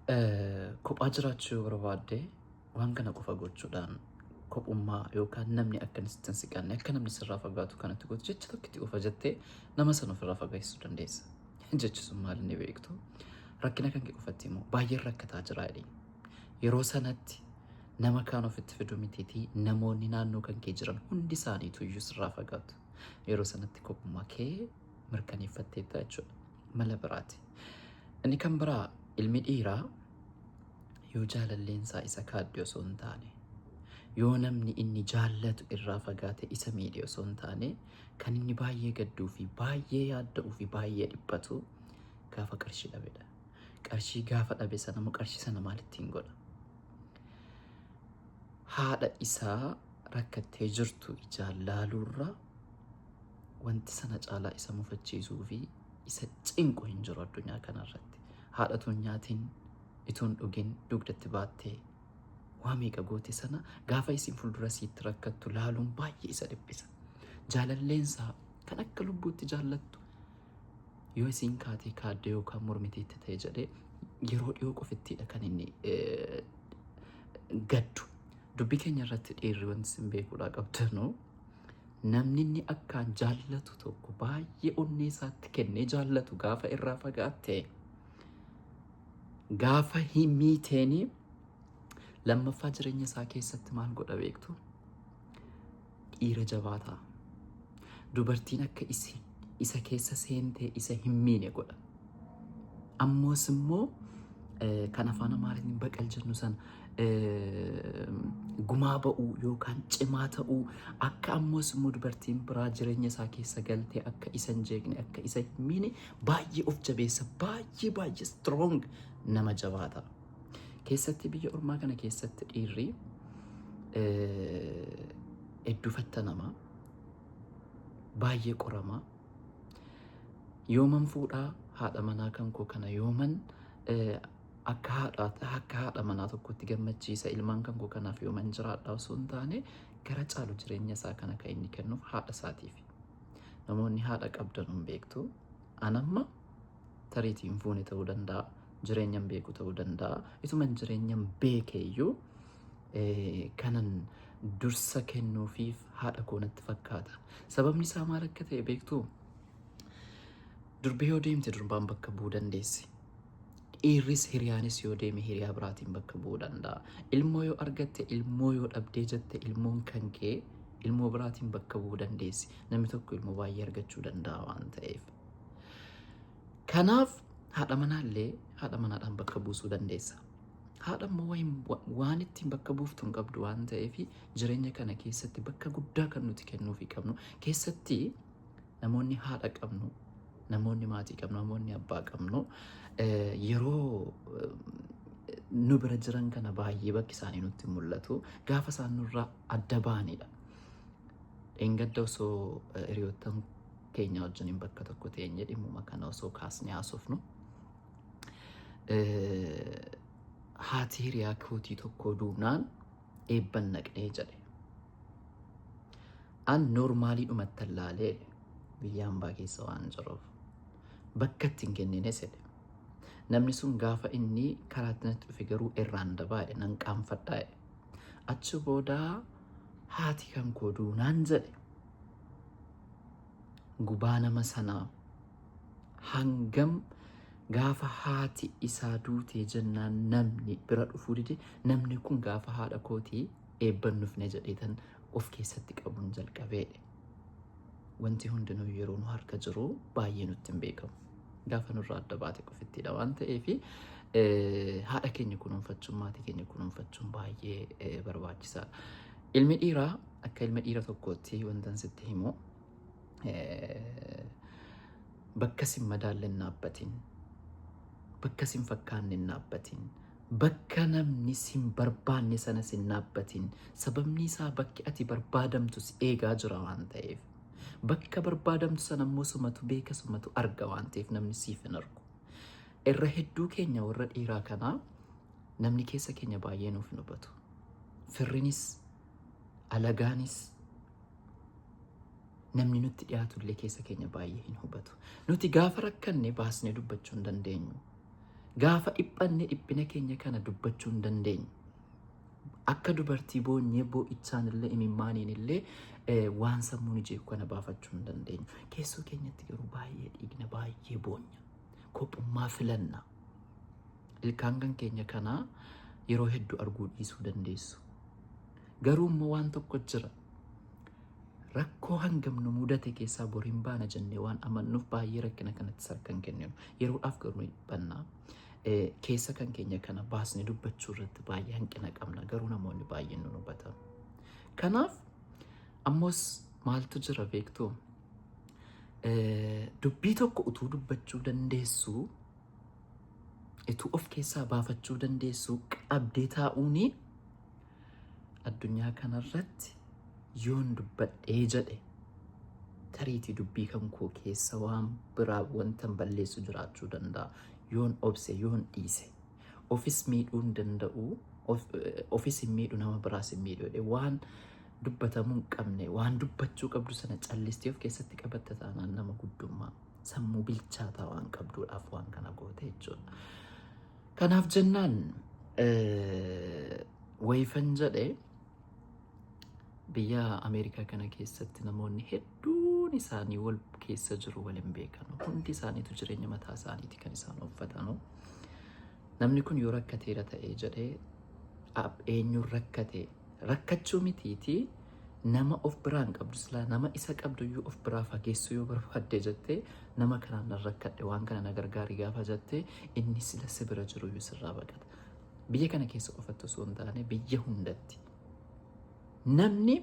Kophaa jiraachuu yoo barbaadde waan kana qofa gochuudhaan kophummaa yookaan namni akka inni sitti hin siqanne, akka namni sirraa fagaatu kanatti gootu, jecha tokkitti qofa jettee nama sana ofirraa fageessuu dandeessa. Jechi sun maal inni beektu? Rakkina kan kee qofatti immoo baay'een rakkataa jira jedheen. Yeroo sanatti nama kaan ofitti fiduu mitiitii namoonni naannoo kan kee jiran hundi isaaniitu iyyuu sirraa fagaatu. Yeroo sanatti kophummaa kee mirkaneeffatteetta jechuudha. Mala biraati. Inni kan biraa, ilmi dhiiraa yoo jaalalleensaa isa kaadde osoo hin taane, yoo namni inni jaallatu irraa fagaate isa miidhe osoo hin taane, kan inni baay'ee gadduu fi baay'ee yaadda'uu fi baay'ee dhiphatu gaafa qarshii dhabedha. Qarshii gaafa dhabe sana immoo qarshii sana maal ittiin godha? Haadha isaa rakkattee jirtu ijaan laaluurra wanti sana caalaa isa mufachiisuu fi isa cinqu hin jiru addunyaa kanarratti. Haadha utuu hin nyaatin, utuu hin dhugin, dugdatti baattee waa meeqa goote sana gaafa isin fuuldura isiitti rakkattu laaluun baay'ee isa dhiphisa. Jaalalleensaa kan akka lubbuutti jaallattu yoo isiin kaatee kaadde yookaan mormiteetti ta'e jedhee yeroo dhiyoo qofittiidha kan inni gaddu. Dubbii keenya irratti dhiirri wanti isin beekuudhaa qabdanu, namni inni akkaan jaallatu tokko, baay'ee onnee isaatti kennee jaallatu, gaafa irraa fagaatte, gaafa hin miiteeni, lammaffaa jireenya isaa keessatti maal godha beektu? Dhiira jabaa ta'a. Dubartiin akka isa keessa seentee isa hin miine godha. Ammoos immoo kan afaan Amaariitiin baqal jennu sana, gumaa ba'uu yookaan cimaa ta'uu, akka ammoos immoo dubartiin biraa jireenya isaa keessa galtee akka isa hin jeeqne, akka isa hin miine baay'ee of jabeessa, baay'ee baay'ee strong nama jabaa ta'a. Keessatti biyya ormaa kana keessatti dhiirri hedduu fattanamaa, baay'ee qoramaa. Yooman fuudhaa haadha manaa kan koo kana, yooman akka haadha manaa tokkotti gammachiisa, ilmaan kan koo kanaaf yooman jiraadha osoo hin taane, gara caalu jireenya isaa kana kan inni kennuuf haadha isaatiif. Namoonni haadha qabdan hin beektu. Anamma tariitii hin fuune ta'uu danda'a. Jireenya hin beeku ta'uu danda'a. Ituman jireenya hin beeke iyyuu kanan dursa kennuufiif haadha koo natti fakkaata. Sababni isaa maal akka ta'e beektuu? Durbi yoo deemte durbaan bakka bu'uu dandeessi. Dhiirris hiriyaanis yoo deeme hiriyaa biraatiin bakka bu'uu danda'a. Ilmoo yoo argatte, ilmoo yoo dhabdee jette, ilmoon kan kee ilmoo biraatiin bakka bu'uu dandeessi. Namni tokko ilmoo baay'ee argachuu danda'a waan ta'eef. Kanaaf haadha manaallee haadha manaadhaan bakka buusuu dandeessa. Haadha immoo waan ittiin bakka buuftu hin qabdu waan ta'eef, jireenya kana keessatti bakka guddaa kan nuti kennuufii qabnu, keessatti namoonni haadha qabnu, namoonni maatii qabnu, namoonni abbaa qabnu, yeroo nu bira jiran kana baay'ee bakki isaanii nutti mul'atu gaafa isaan nurraa adda ba'anidha. Dheengadda osoo hiriyoottan keenya wajjiniin bakka tokko teenye dhimmuma kana osoo kaasnee haasofnu, haati hiriyaa kootii tokko duunaan eebban naqnee jedhe. An normally dhumatti laalee biyya hambaa keessa waan jiruuf bakka itti hin kennines jedhe. Namni sun gaafa inni karaatti natti dhufe garuu irraan dabaa jedhe, nan qaanfadhaa jedhe. Achi boodaa haati kan koo duunaan jedhe, gubaa nama sanaa hangam gaafa haati isaa duutee jennaan namni bira dhufuu dide, namni kun gaafa haadha kootii eebban dhufne jedheetan of keessatti qabuun jalqabeedhe. Wanti hundinuu yeroo nu harka jiru baay'ee nutti hin beekamu. Gaafa nurraa adda baate qofittiidha waan ta'eef, haadha keenya kunuunfachuun, maatii keenya kunuunfachuun baay'ee barbaachisaadha. Ilmi dhiiraa, akka ilma dhiira tokkootti wantan sitti himu, bakka sin madaalle hin dhaabbatin, bakka sin fakkaanne hin dhaabbatin, bakka namni sin barbaanne sana sin dhaabbatin. Sababni isaa bakki ati barbaadamtu si eegaa jira waan ta'eef. Bakka barbaadamtu sana immoo sumatu beeka, sumatu arga waan ta'eef, namni siif hin argu. Irra hedduu keenya warra dhiiraa kanaa namni keessa keenya baay'ee nuuf hin hubatu. Firrinis, alagaanis, namni nutti dhiyaatu illee keessa keenya baay'ee hin hubatu. Nuti gaafa rakkanne baasnee dubbachuu hin dandeenyu. Gaafa dhiphanne dhiphina keenya kana dubbachuu hin dandeenyu. Akka dubartii boonyee boo'ichaan illee imimmaaniin illee waan sammuun jeequ kana baafachuu hin dandeenyu. Keessoo keenyatti garuu baay'ee dhiigna, baay'ee boonya. Kophummaa filanna. Ilkaan kan keenya kanaa yeroo hedduu arguu dhiisuu dandeessu. Garuu immoo waan tokko jira. Rakkoo hangam nu mudate keessaa boriin baana jennee waan amannuuf baay'ee rakkina kanatti sarka hin kenninu. Yeroodhaaf garuu ni dhiphanna. Keessa kan keenya kana baasnee dubbachuu irratti baay'ee hanqina qabna. Garuu namoonni baay'een nu hubatan. Kanaaf ammoos maaltu jira beektuu? Dubbii tokko utuu dubbachuu dandeessuu, utuu of keessaa baafachuu dandeessuu qabdee taa'uuni addunyaa kanarratti yoon dubbadhee jedhe tariitii dubbii kan koo keessa waan biraa wanta balleessu jiraachuu danda'a. Yoon obse, yoon dhiise, ofis miidhuu hin danda'u, ofis hin miidhu, nama biraas hin miidhu jedhee waan dubbatamuu hin qabne, waan dubbachuu qabdu sana callistee of keessatti qabatte taanaan nama guddummaa sammuu bilchaataa waan qabduudhaaf waan kana goote jechuudha. Kanaaf jennaan wayifan jedhe, biyya Ameerikaa kana keessatti namoonni hedduun isaanii wal keessa jiru, wal hin beekan. Hundi isaaniitu jireenya mataa isaaniiti kan isaan uffatanu. Namni kun yoo rakkateera ta'ee jedhee eenyuun rakkate rakkachuu mitiitii nama of biraan qabdu, silaa nama isa qabdu iyyuu of biraa fageessuu yoo barbaadde jettee, nama kanaan nan rakkadhe, waan kana na gargaari gaafa jettee, inni sila si bira jiru iyyuu sirraa baqata. Biyya kana keessa qofatti osoo hin taane biyya hundatti. Namni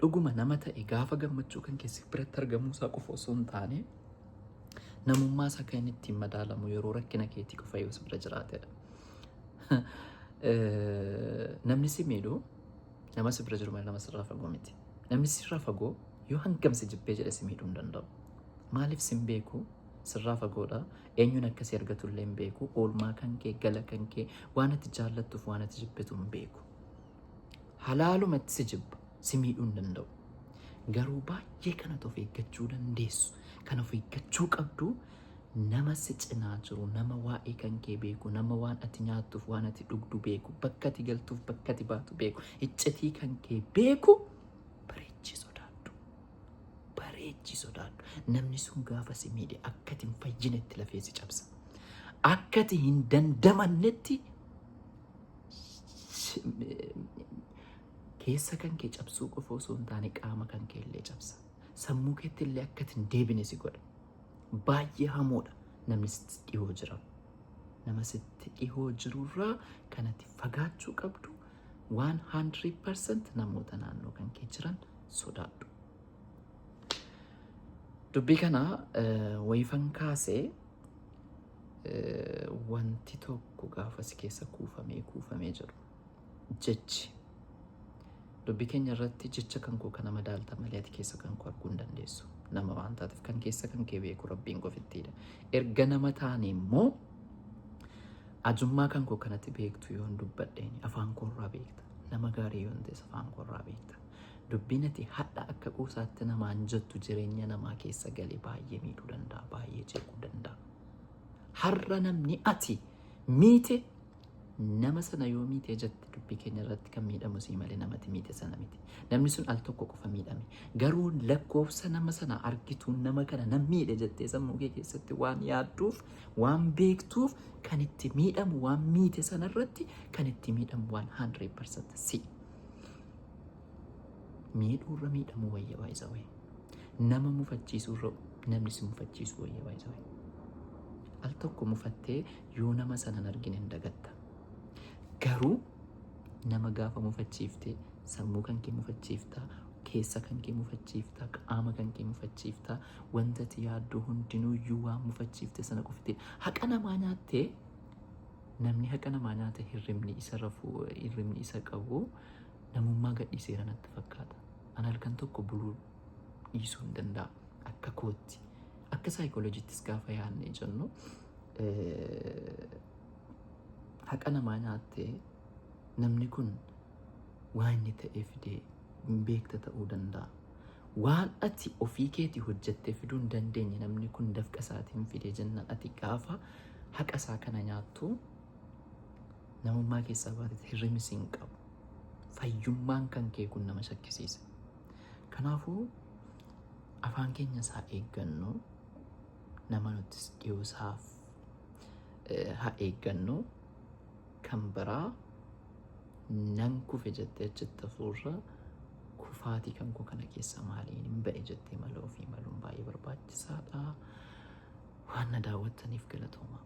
dhuguma nama ta'e gaafa gammachuu kan keessi biratti argamuu isaa qofa osoo hin taane, namummaa isaa kan inni ittiin madaalamu yeroo rakkina keetii qofa yoo si bira jiraatedha. Namni si miidhu nama si bira jiru malee nama sirraa fagoo miti. Namni sirraa fagoo yoo hangam si jibbee jedhe si miidhuu hin danda'u. Maaliif? Sin beeku, sirraa fagoodha. Eenyuun akka si argatu illee hin beeku. Oolmaa kan kee, gala kan kee, waan ati jaallattuuf waan ati jibbitu hin beeku. Halaalumatti si jibba, si miidhuu hin danda'u. Garuu baay'ee kanatu of eeggachuu dandeessu, kan of eeggachuu qabdu, nama si cinaa jiru, nama waa'ee kan kee beeku, nama waan ati nyaattuuf waan ati dhugdu beeku, bakka ati galtuuf bakka ati baatu beeku, iccitii kan kee beeku bareechii sodaadhu. Bareechii sodaadhu. Namni sun gaafa si miidhe akka ati hin fayyinetti lafee si cabsa. Akka ati hin dandamannetti keessa kan kee cabsuu qofa osoo hin taane qaama kan kee illee cabsa. Sammuu keetti illee akka ati hin deebine si godha. Baay'ee hamoodha namni sitti dhihoo jira. Nama sitti dhihoo jirurraa kan ati fagaachuu qabdu 100% namoota naannoo kan kee jiran sodaadhu. Dubbii kana wayifan kaasee, wanti tokko gaafa si keessa kuufamee kuufamee jiru, jechi dubbii keenya irratti jecha kan koo kana madaalta malee ati keessa kan koo arguu hin dandeessu. Nama waan taateef kan keessa kan kee beeku Rabbiin qofittiidha. Erga nama taane immoo ajummaa kan koo kanatti beektu yoon dubbadheen afaan koorraa beekta. Nama gaarii yoon ta'es afaan koorraa beekta. Dubbiin ati hadha akka quusaatti namaan jettu jireenya namaa keessa galee baay'ee miidhuu danda'a, baay'ee jeequu danda'a. Har'a namni ati miite, nama sana yoo miitee jette, dubbii keenya irratti kan miidhamu sii malee namati miite sana miti. Namni sun al tokko qofa miidhame. Garuu lakkoofsa nama sana argitu, nama kana nan miidhe jettee sammuu kee keessatti waan yaadduuf, waan beektuuf, kan itti miidhamu waan miite sana irratti kan itti miidhamu 100% si. Miidhuurra miidhamuu wayya baay'isawee. Nama mufachiisuurra namni si mufachiisu wayya baay'isawee. Al tokko mufattee yoo nama sana hin argine hin dagatta. Garuu nama gaafa mufachiiftee sammuu kan kee mufachiiftaa, keessa kan kee mufachiiftaa, qaama kan kee mufachiiftaa, wanta ati yaaddu hundinuuyyuu waan mufachiifte sana qofti. Haqa namaa nyaattee, namni haqa namaa nyaate hirribni isa rafuu, hirribni isa qabu namummaa gadhiiseera natti fakkaata. Ani halkan tokko buluu dhiisuu hin danda'a akka kootti. Akka saayikooloojiittis gaafa yaadne jennu, haqa namaa nyaattee namni kun waan inni ta'ee fidee hin beekta ta'uu danda'a. Waan ati ofii keetii hojjettee fiduu hin dandeenye namni kun dafqa isaatiin fidee jennaan ati gaafa Haqa isaa kana nyaattu namummaa keessaa baatee hirribni si hin qabu. Fayyummaan kan kee kun nama shakkisiisa. Kanaafuu afaan keenya isaa eeggannu, nama nutis dhiyoosaaf haa eeggannu. Kan biraa, nan kufe jettee achitti hafuurra kufaatii kan koo kana keessa maaliin hin ba'e jettee mala ofii maluun baay'ee barbaachisaadha. Waan na daawwattaniif galatooma.